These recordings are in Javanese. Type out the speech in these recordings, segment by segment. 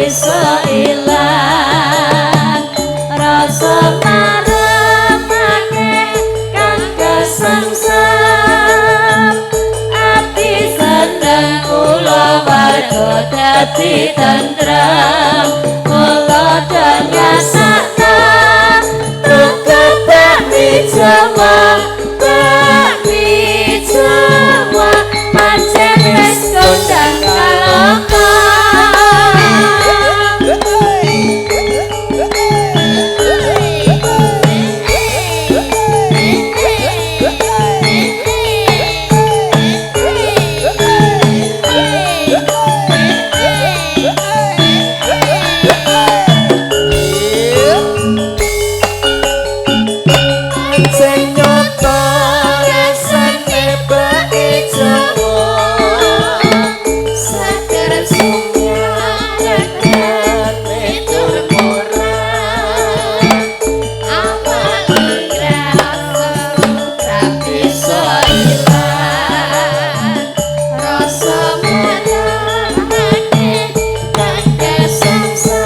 bisa ilang rasa marem akeh kang kesengsem ati seneng kula warga dadi tentrem mula nyatakno tuku bakmi Jawa bakmi Jawa pancen wis kondang kaloka. Sing nyata rasane bakmi Jawa Seger regane tur murah awak ngrasa ra bisa ilang rasa marake kang kesengsem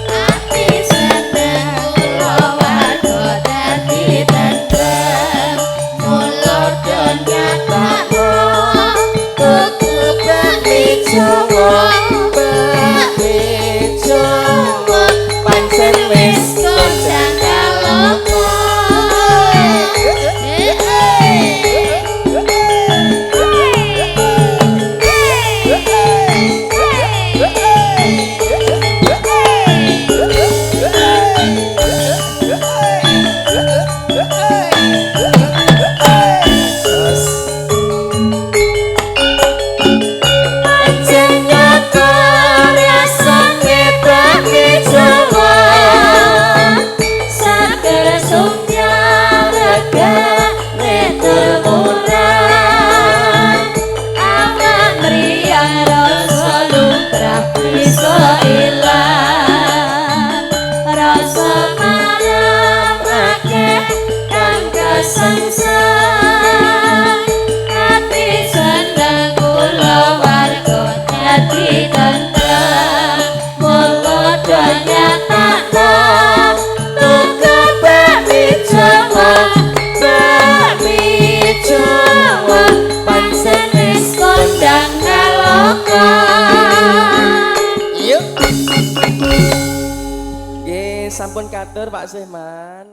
ati seneng kula warga dadi tentrem mula do nyatakno tuku bakmi Jawa bakmi Jawa pancen wis kondang kaloka. Pancen nyata rasane bakmi Jawa Sager sumyar regane tur murah awak mriyang rasa lumrah bisa ilang rasa marem akeh kang kesengsem ati seneng kula warga dadi tentrem mula do nyatakno tuku bakmi Jawa bakmi Jawa pancen wis kondang kaloka. Yuk. Nggih, sampun katur Pak Sehman.